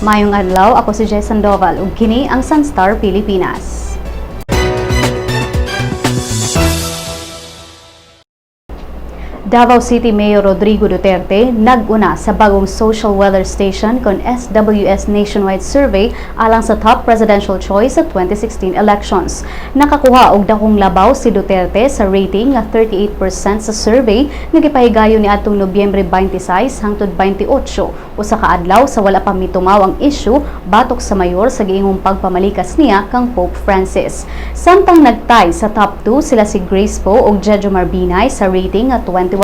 Maayong adlaw, ako si Jess Sandoval ug kini ang Sunstar Pilipinas. Davao City Mayor Rodrigo Duterte nag-una sa bagong Social Weather Station kon SWS Nationwide Survey alang sa top presidential choice sa 2016 elections. Nakakuha og dakong labaw si Duterte sa rating nga 38% sa survey nga gipahigayon niadtong Nobyembre 26 hangtod 28, usa ka adlaw sa wala pa mitumaw ang issue batok sa mayor sa giingong pagpamalikas niya kang Pope Francis. Samtang nagtay sa top 2 sila si Grace Poe ug Jejomar Binay sa rating nga 21%.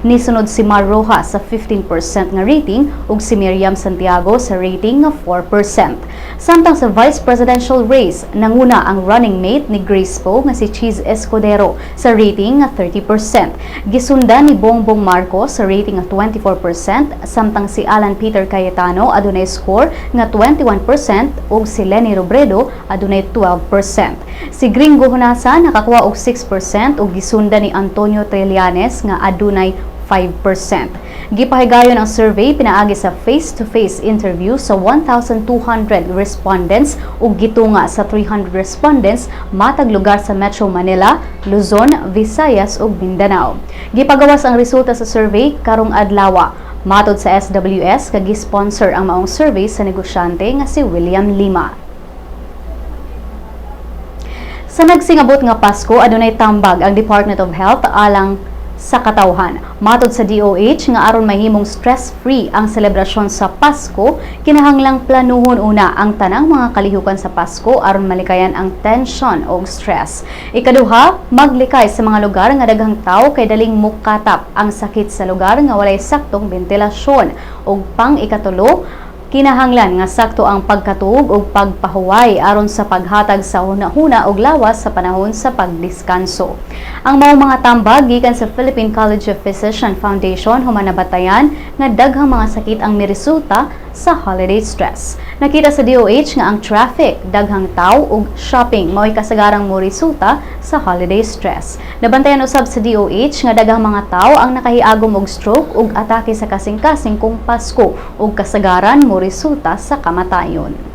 Nisunod si Mar Roxas sa 15% nga rating ug si Miriam Santiago sa rating nga 4%. Samtang sa vice presidential race, nanguna ang running mate ni Grace Poe nga si Chiz Escudero sa rating nga 30%. Gisundan ni Bongbong Marcos sa rating nga 24%, samtang si Alan Peter Cayetano adunay score nga 21% ug si Leni Robredo adunay 12%. Si Gringo Honasan nakakuha og 6% ug gisundan ni Antonio Trillanes nga adunay 5%. Gipahigayon ang survey pinaagi sa face-to-face interview sa 1,200 respondents ug gitunga sa 300 respondents matag lugar sa Metro Manila, Luzon, Visayas ug Mindanao. Gipagawas ang resulta sa survey karong adlawa. Matod sa SWS, kagi-sponsor ang maong survey sa negosyante nga si William Lima. Sa nagsingabot nga Pasko, adunay tambag ang Department of Health alang sa katawhan. Matod sa DOH nga aron mahimong stress-free ang selebrasyon sa Pasko, kinahanglang planuhon una ang tanang mga kalihukan sa Pasko aron malikayan ang tension o stress. Ikaduha, maglikay sa mga lugar nga daghang tawo kay daling mukatap ang sakit sa lugar nga walay saktong bentilasyon. Ug pang ikatulo, kinahanglan nga sakto ang pagkatuog ug pagpahuway aron sa paghatag sa hunahuna ug lawas sa panahon sa pagdiskanso. Ang maong mga tambag gikan sa Philippine College of Physician Foundation human nabatayan nga daghang mga sakit ang miresulta sa holiday stress. Nakita sa DOH nga ang traffic, daghang tawo ug shopping mao'y kasagarang moresulta sa holiday stress. Nabantayan usab sa DOH nga daghang mga tawo ang nakahiagom og stroke ug atake sa kasing-kasing kung Pasko ug kasagaran moresulta sa kamatayon.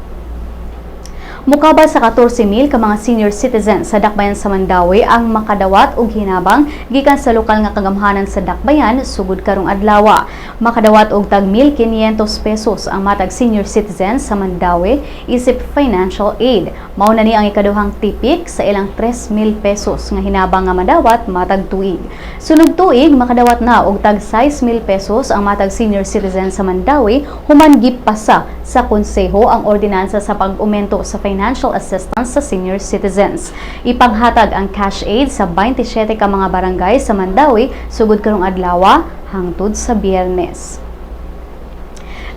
Mukabal sa 14,000 ka mga senior citizens sa Dakbayan sa Mandaue ang makadawat og hinabang gikan sa lokal nga kagamhanan sa Dakbayan sugod karong adlaw. Makadawat og tag 1,500 pesos ang matag senior citizens sa Mandaue isip financial aid. Mao na ni ang ikaduhang tipik sa ilang 3,000 pesos nga hinabang nga madawat matag tuig. Sunod tuig, makadawat na og tag 6,000 pesos ang matag senior citizen sa Mandaue human gipasa sa konseho ang ordinansa sa pag-umento sa financial assistance sa senior citizens. Ipanghatag ang cash aid sa 27 ka mga barangay sa Mandaue sugod karong adlaw hangtod sa Biyernes.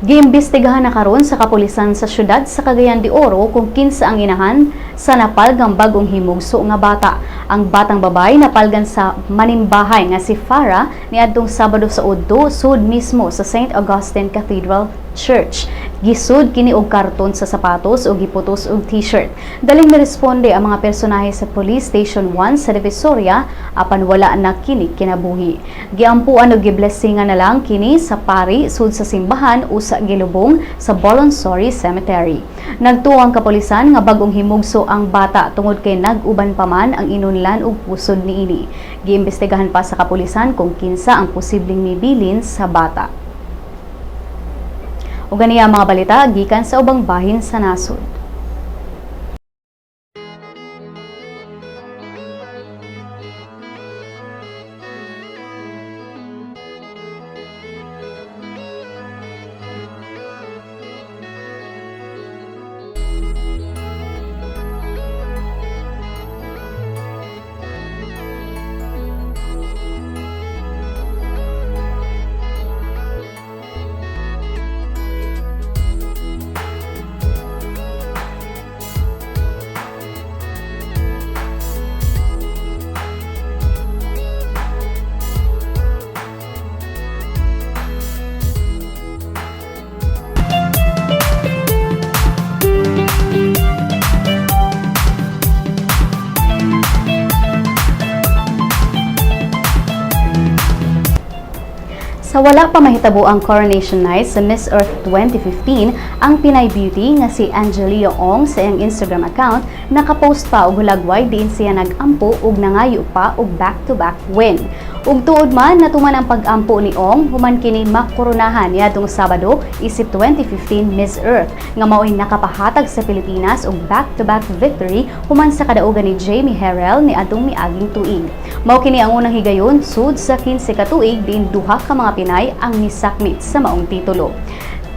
Giimbestigahan na karon sa kapulisan sa syudad sa Cagayan de Oro kung kinsa ang inahan sa napalgang bagong himugso nga bata. Ang batang babae napalgan sa manimbahay nga si Farah niadtong Sabado sa udto sud mismo sa St. Augustine Cathedral Church. Gisud kini og karton sa sapatos ug giputos og t-shirt. Daling miresponde ang mga personahe sa Police Station 1 sa Divisoria apan wala na kini kinabuhi. Giampuan og giblessingan na lang kini sa pari sud sa simbahan usa gilubong sa Bolonsori Cemetery. Nagtuo ang kapulisan nga bagong himugso ang bata tungod kay nag-uban pa man ang inunlan ug pusod niini. Giimbestigahan pa sa kapulisan kung kinsa ang posibleng mibilin sa bata. Ug ganiya ang mga balita gikan sa ubang bahin sa nasod. Sa wala pa mahitabo ang coronation night sa Miss Earth 2015, ang Pinay Beauty nga si Angelia Ong sa iyang Instagram account nakapost pa og hulagway diin siya nag-ampo ug nangayo pa og back-to-back win. Ug tuod man, natuman ang pag-ampo ni Ong human kini makoronahan niadtong Sabado isip 2015 Miss Earth nga maoy nakapahatag sa Pilipinas og back-to-back victory human sa kadaugan ni Jamie Herrell niadtong miaging tuig. Mao kini ang unang higayon sud sa 15 ka tuig diin duha ka mga Pinay ang misakmit sa maong titulo.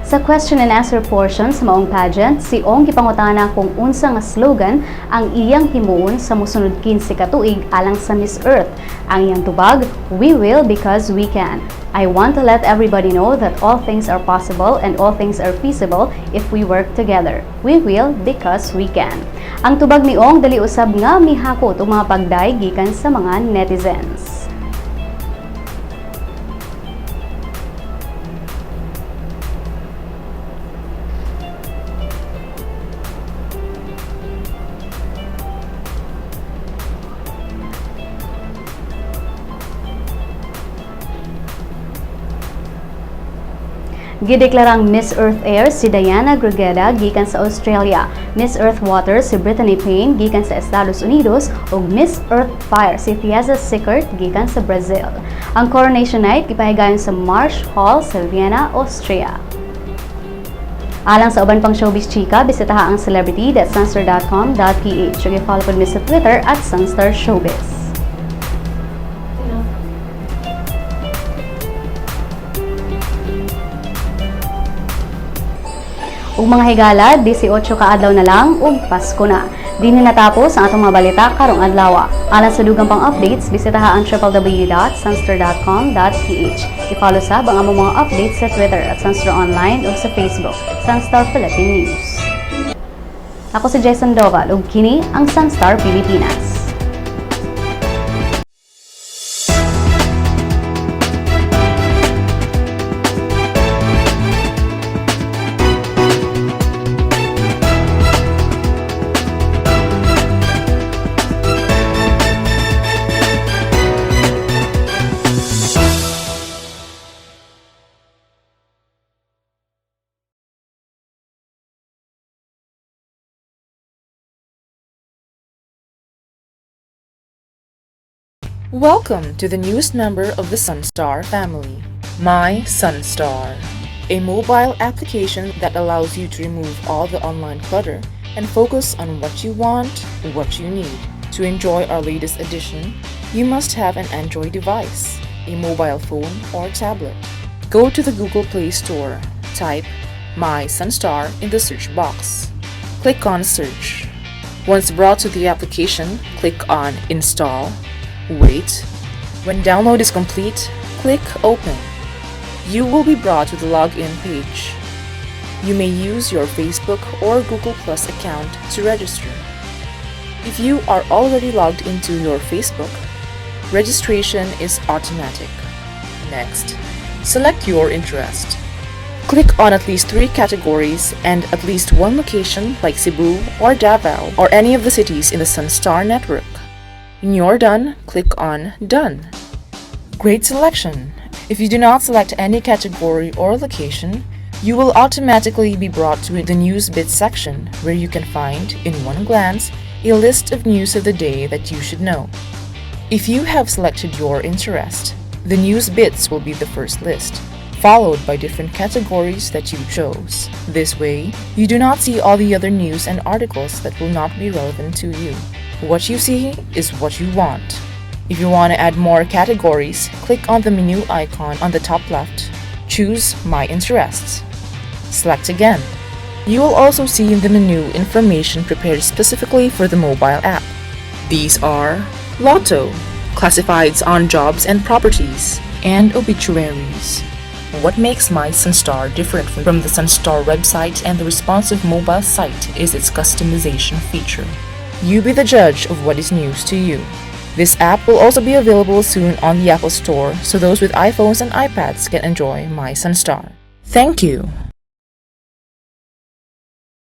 Sa question and answer portion sa maong pageant, si Ong gipangutana kung unsa nga slogan ang iyang himuon sa mosunod 15 ka tuig alang sa Miss Earth. Ang iyang tubag, "We will because we can. I want to let everybody know that all things are possible and all things are feasible if we work together. We will because we can." Ang tubag ni Ong dali usab nga mihakot og mga pagday gikan sa mga netizens. Gideklarang Miss Earth Air si Diana Grugeda gikan sa Australia, Miss Earth Water si Brittany Payne gikan sa Estados Unidos ug Miss Earth Fire si Thiesa Sickert gikan sa Brazil. Ang coronation night gipahigayon sa Marsh Hall sa Vienna, Austria. Alang sa uban pang showbiz chika, bisitaha ang celebrity.sunstar.com.ph ug i-follow pod mi sa Twitter @SunstarShowbiz. Ug mga higala, 18 ka adlaw na lang ug Pasko na. Dinhi natapos ang atong mga balita karong adlaw. Alang sa dugang pang updates, bisitaha ang www.sunstar.com.ph. I-follow sab ang among mga updates sa Twitter @SunstarOnline ug sa Facebook, Sunstar Philippine News. Ako si Jason Doval ug kini ang Sunstar Pilipinas. Welcome to the newest member of the Sunstar family, My Sunstar, a mobile application that allows you to remove all the online clutter and focus on what you want, what you need. To enjoy our latest edition, you must have an Android device, a mobile phone or tablet. Go to the Google Play Store, type My Sunstar in the search box. Click on Search. Once brought to the application, click on Install. Wait. When download is complete, click Open. You will be brought to the login page. You may use your Facebook or Google Plus account to register. If you are already logged into your Facebook, registration is automatic. Next, select your interest. Click on at least three categories and at least one location like Cebu or Davao or any of the cities in the Sunstar network. When you're done, click on Done. Great selection! If you do not select any category or location, you will automatically be brought to the News Bits section where you can find, in one glance, a list of news of the day that you should know. If you have selected your interest, the News Bits will be the first list, followed by different categories that you chose. This way, you do not see all the other news and articles that will not be relevant to you. What you see is what you want. If you want to add more categories, click on the menu icon on the top left. Choose My Interests. Select again. You will also see in the menu information prepared specifically for the mobile app. These are Lotto, classifieds on jobs and properties, and obituaries. What makes My Sunstar different from the Sunstar website and the responsive mobile site is its customization feature. You be the judge of what is news to you. This app will also be available soon on the Apple Store so those with iPhones and iPads can enjoy My Sunstar. Thank you.